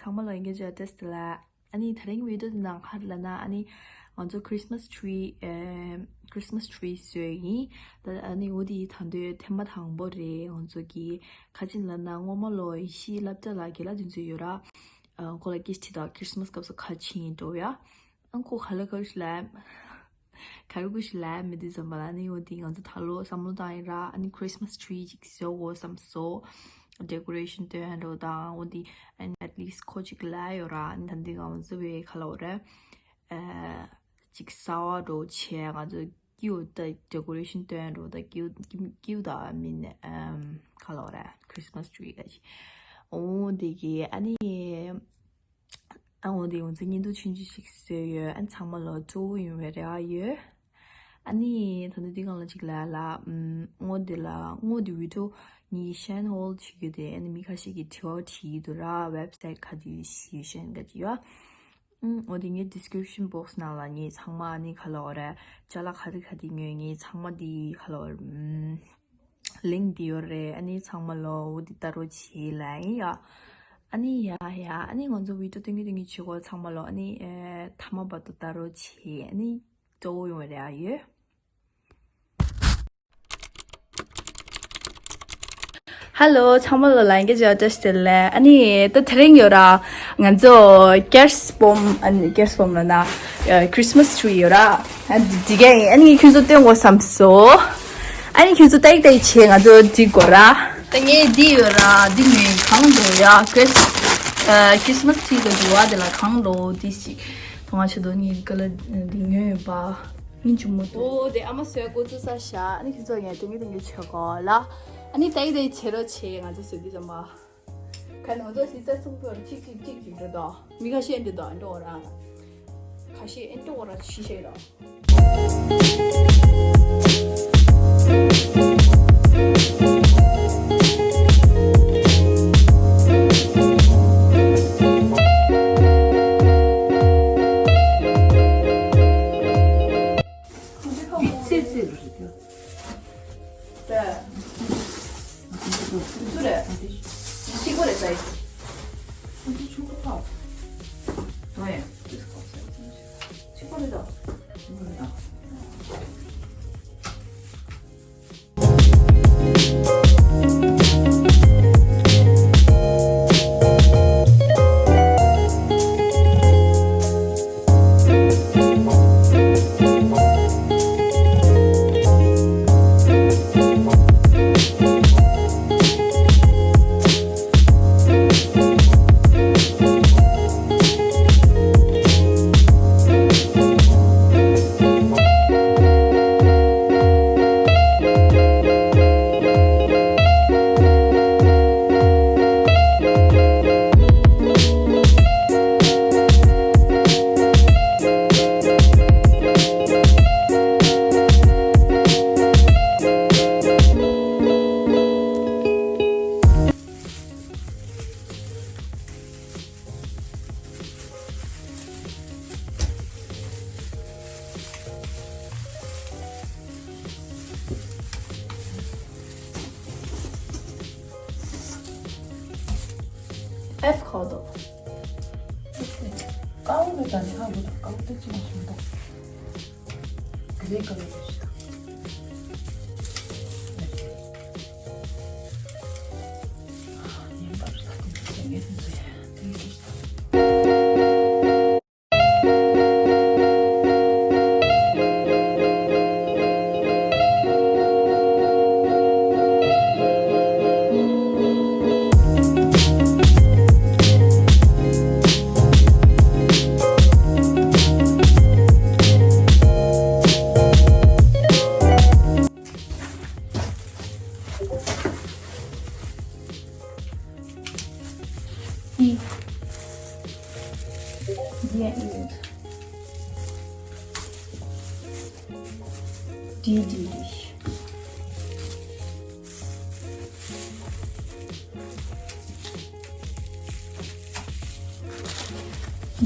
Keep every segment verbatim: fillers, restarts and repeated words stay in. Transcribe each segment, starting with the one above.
ཚང་མ་ལ་ཡིན་གྱི་ཇ་ཏེས་ལ། ཨ་ནི་དེ་རིང་བི་ཌིའོ་འདི་ནང་ག་རེ་ལབ་ན། ཨ་ནི་ང་ཚོ་Christmas tree ཨེ་Christmas tree བཟོས་ཡིན། ད་ཨ་ནི་འོ་དེ་ད་དུང་ཐེངས་མ་དང་པོ་རེད། ང་ཚོ་གི་ཁ་ཅིག་ལབ་ན་སྔོན་མ་ལོ་ཡེ་ཤེས་སློབ་གྲྭ་ལ་རྒན་ལགས་དེ་ཚོ་ཡོད་ར། ཨ་ཁོ་ལ་སྐད་ཆ་དྲིས་དང་། Christmas སྐབས་སུ་ག་རེ་བྱེད་ཡིན་འགྲོ་ཡ། ཨ་ཁོ་ག་ལ་ག་རེ་ལབ། ག་རེ་ཁུ་ཤི་ལ་མི་དེ་ཙམ་པ་ལ་ནི་འོ་དེ་ང་ཚོ་ད་ལོ་བསམ་བློ་བཏང་ཡིན་ར། ཨ་ནི་Christmas tree ཅིག་བཟོ་དགོས་བསམ་སོང་། Decoration སྟོན་འགྲོ་དང་འོ་དེ། And at least ཁོ་ཅིག་ལ་ཡོད་ར། ཨ་ནི་ད་འདི་ང་ཚོ་བའི་ག་ལ་འོ་ར། ཨ་ཅིག་གསར་པ་འགྲོ་བྱས་ང་ཚོ་ཀིའུ་ད་decoration སྟོན་འགྲོ་ད་ཀིའུ་ཀིའུ་ཀིའུ་ད་མིན་ཨམ་ག་ལ་འོ་ར། Christmas tree ག་ཅིག་འོ་དེ་གི་ཨ་ནི། ཨ་འོ་དེ་ང་ཚོ་བརྙན་ཐུང་ཆུང་ཆུང་ཞིག་བཟོས་ཡོད། ཨ་ཚང་མ་ལོ་སྤྲོ་བོ་ཡོང་བའི་རེ་བ་ཡོད། ཨ་ནི་ད་ནི་དུས་གང་ལ་ཅིག་ལ་ལ་ཨམ་སྔོན་དེ་ལ་སྔོན་དེ་བི་ཌིའོ་ངའི་ཤན་ཧོལ་བྱེད་རྒྱུ་དེ། ཨ་ནི་མི་ཁ་ཤས་ཀྱིས་དྲི་བ་དྲིས་འདུག་ར། Website ག་དུས་ཞུ་ཤན་ག་ཅི་ཡོད། ཨམ་འོ་དེ་ངའི་description box ནང་ལ་ངའི་ཚང་མ་ཨ་ནི་ག་ལ་འོ་ར། ཅ་ལག་ག་དེ་ག་དེ་ཉོས་ངའི་ཚང་མ་དེ་ག་ལ་འོ་ར། ཨམ། link འདི་ཡོད་རེད། ཨ་ནི་ཚང་མ་ལོ་འོ་འདི་ལྟ་རོགས་བྱེད་ལ་ཡིན་ཡ། ཨ་ནི་ཡ་ཡ་ཨ་ནི་ང་ཚོ་བི་ཌིའོ་སྟོན་གི་སྟོན་གི་བྱེད་གོ། ཚང་མ་ལོ་ཨ་ནི་ཨེ་མཐའ་མ་བར་དུ་ལྟ་རོགས་བྱེད། ཨ་ནི་སྤྲོ་བོ་ཡོང་བའི་རེ་བ་ཡོད། Hello ཚང་མ་ལོ་ལ་ཡིན་གྱི་ཇ་ཏེས་ལ། ཨ་ནི་ད་དེ་རིང་ཡོད་ར། ང་ཚོ་ཀེར་སི་སྦོམ་ཨ་ནི་ཀེར་སི་སྦོམ་ལ་ན་Christmas tree ཡོད་ར། ཨ་འདི་ག་ཡིན། ཨ་ནི་ཁྱོད་ཚོ་སྟོན་དགོས་བསམ་སོང་། ཨ་ནི་ཁྱོད་ཚོ་ཏག་ཏག་བྱས་ང་ཚོ་འགྲིག་གོ་ར། ད་ངས་འདི་ཡོད་ར། འདི་ངས་གང་འགྲོ་ཡ། Chris- ཨ་Christmas tree གི་འགྲོ་བ་དེ་ལ་གང་འགྲོ་འདི་ཞིག་ཐོང་ང་ཆུ་དོ་ངའི་ཀ་ལ་འདི་ཉོས་ཡོད་པ། ཡིན་ཆུ་མོ་དོ་དེ་ཨ་མ་སོས་གོ་ཚུ་ས་ཤ། ཨ་ནི་ཁྱོད་ཚོ་ངས་དེ་ངས་དེ་ངས་བྱེད་གོ་ལ། ཨ་ནི་ཏག་ཏག་བྱེད་རོགས་བྱེད། ང་ཚོ་སོས་འདི་ཙམ་པ། ཁ་ནང་ཚོ་ཞིག་རྩ་ཚུགས་པོར་གཅིག་གཅིག་གཅིག་གཅིག་འགྲོ་དོ། མི་ཁ་ཤས་འགྲོ་དོ་འགྲོ་ར། ཁ་ཤས་འགྲོ་ར་ཤི་ཤེས་རོ། ཙི་ཙི་རུ་རེད་དོ། ད། སུ་རེད། ཕྱི་གོ་རེད་ད། ཕྱི་གོ་རེད་ད། ཨེབ་ཁོ་དོ། ཀའུ་རེ་དང་ཆ་རུ་དང་ཀའུ་ཏེ་ཅི་མ་ཤིང་དང་། ག་རེ་ག་རེ་རེ་ཞིག་དང་། ཉིན་པར་ས་ཏིང་ཏིང་ངེ་འཛིན་ཚོ་ཡ་ཏིང་ཏིང་དང་། ཏི། ཏི་ཡ་ཨི་ཡོད། ཏི་ཏི་ཏི།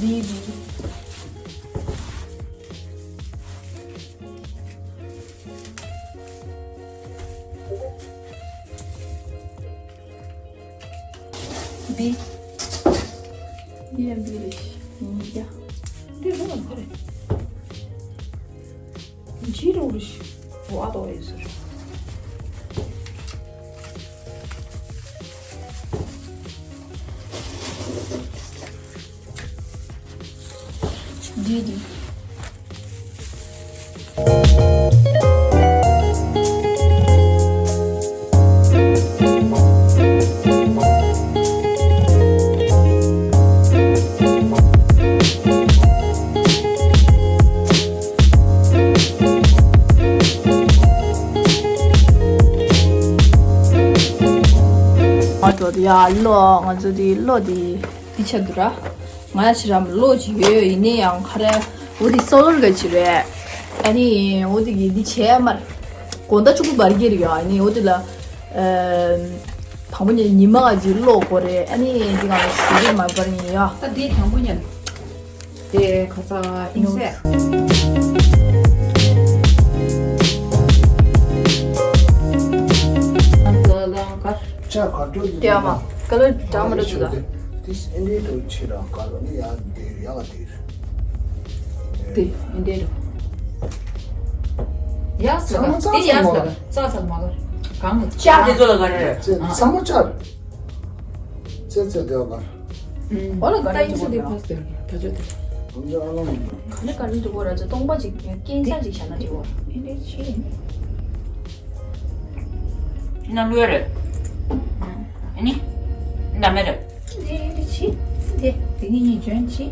ལི་ལི། ལི། ཡ་འདི་རེད། ཡིན་ཡ། འདི་རུ་མ་ཁ་རེད། འཇིགས་རུང་རེད། འོ་ཨ་ཏོ་ཡིན་ཟེར། འདི་འདི། ང་ཚོ་ཡ་ལོ་ང་ཚོ་དེ་ལོ་དེ་དེ་ཆགས་འདུག་ར། ང་ཡ་ཕྱི་ར་ལོ་ཅིག་ཡོད་ཡོད་ཡིན་ནའི་ཡང་ཁ་ར་འོ་དེ་སོ་ལོར་ག་ཅིག་རེད། ཨ་ནི་འོ་དེ་གི་དེ་བྱས་མར་དགོང་དག་ཆུ་བུ་འབར་གྱི་རེད་ཡ། ཨ་ནི་འོ་དེ་ལ་དང་པོ་ཉིད་ཉི་མ་ག་ཅིག་ལོ་གོ་རེད། ཨ་ནི་དེ་ག་ལ་ཞུ་རེད་མ་འབར་ཡིན་ཡ། ད་དེ་དང་པོ་ཉིད། དེ་ཁ་ས་ཨིན་སེ། ལ་ལ་ཀར། ཅ་གར་ཏོ་དེ་ཡ་མ་ཀ་ལ་འདྲ་མ་འདྲ་ཅིག་ལ། དེ་ཨིན་དེ་ཏོ་ཆེ་ར་ཀར་ནི་ཡ་དེ་ཡ་ག་དེ། དེ་ཨིན་དེ་ར། ཡ་ས་ཚང་མ་ག་དེ་ཡ་ས་ཚང་མ་ག་ས་ཚང་མ་ག་གང་ལ་ཅ་དེ་ཚོ་ལ་ག་རེ། ཚང་མ་ཅ། ཚེ་ཚེ་དེ་བ་ག། འོ་ལ་ག་རེ་ད་ཡིན་ཚུལ་དེ་ཕ་སྟོན་ད་ཆོ་དེ། ག་ལེ་ག་རེ་འདུག་གོ་ར་ཅོ་སྟོང་པ་ཅིག་སྐྱེན་ཆ་ཅིག་བྱ་ན་ཅིག་གོ། ཨེ་འདྲ་ཅི། ན་ལུས་རེད། ཨ་ནི། ན་མེ་རེད། ཨེ་འདྲ་ཅི། དེ་དེ་གི་གཉིས་འཇོན་ཅི།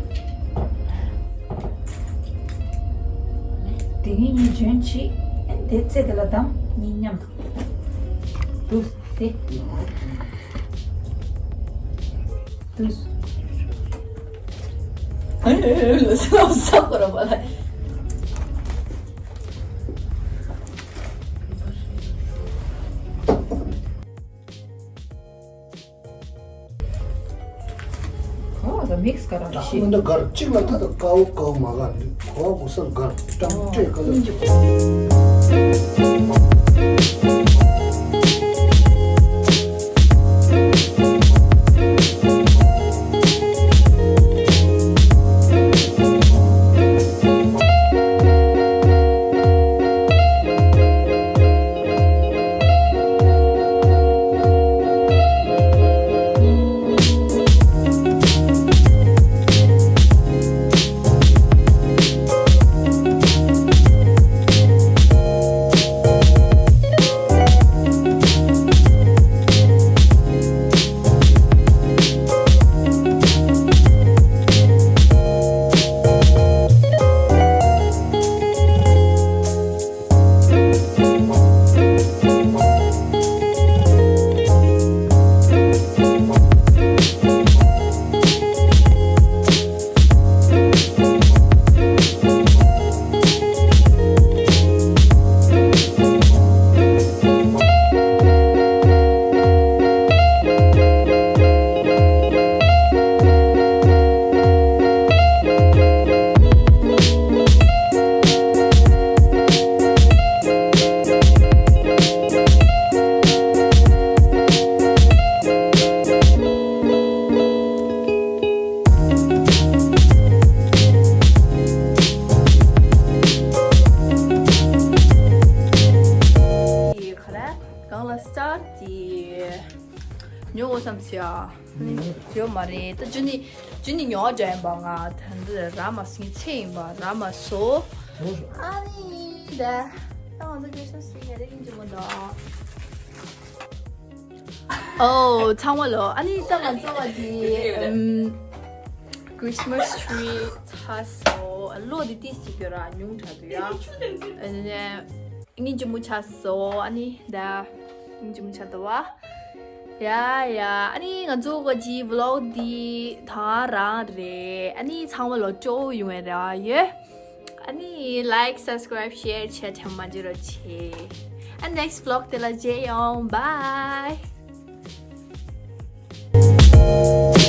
དེ་གི་གཉིས་འཇོན་ཅི། ཨེ་དེ་ཚེ་དེ་ལ་དམ་གཉིས་མཉམ་དུ། དུ་དེ། དུས། ཨ་ལོ་ལོ་ལོ་ས་ས་ཁོ་ར་བ་ལ། ཁོ་ས་མིག་སི་ཀ་ར་ད་ཤི། མི་འདི་གར་གཅིག་ལ་ད་ད་ཀའོ་ཀའོ་མ་གར་འདི་ཁོ་གོ་སར་གར་ཀྲང་ཀྲེ་ཀ་ལ། གང་ལ་སི་ཊར་ཏི་ཉོ་འོ་བསམ་སི་ཡ། ཡོད་མ་རེད། ད་ཇུ་ནི་ཇུ་ནི་ཉོ་འདྲ་ཡིན་པ། ང་ད་འདི་ར་མ་སི་ངའི་ཚེ་ཡིན་པ་ར་མ་སོ། ཨ་ནི་ད་ད་ང་ཚོ་ཁྲིས་མ་སི་ཡ་རེ་ཡིན་གྱི་མོ་ད། ཨོ་ཚང་མ་ལོ། ཨ་ནི་ད་ང་ཚོ་བ་དེ་ཨམ་Christmas tree ཚ་སོ། ལོ་དེ་ཏིས་ཅིག་ཡོད་ར་ཉུང་དྲགས་འདུག་ཡ། ཨ་ནི་སྙིང་རྗེ་མོ་ཆགས་སོ། ཨ་ནི་ད་སྙིང་རྗེ་མོ་ཆགས་འདུག་བ། ཡ་ཡ། ཨ་ནི་ང་ཚོ་ག་ཅི་vlog འདི་ད་རང་རེད། ཨ་ནི་ཚང་མ་ལོ་སྤྲོ་ཡོང་བའི་རེ་བ་ཡོད། ཨ་ནི་like, subscribe, share བྱས་ཐེངས་མ་བརྗེད་རོགས་བྱེད། ཨ་next vlog དེ་ལ་མཇལ་ཡོང་། Bye.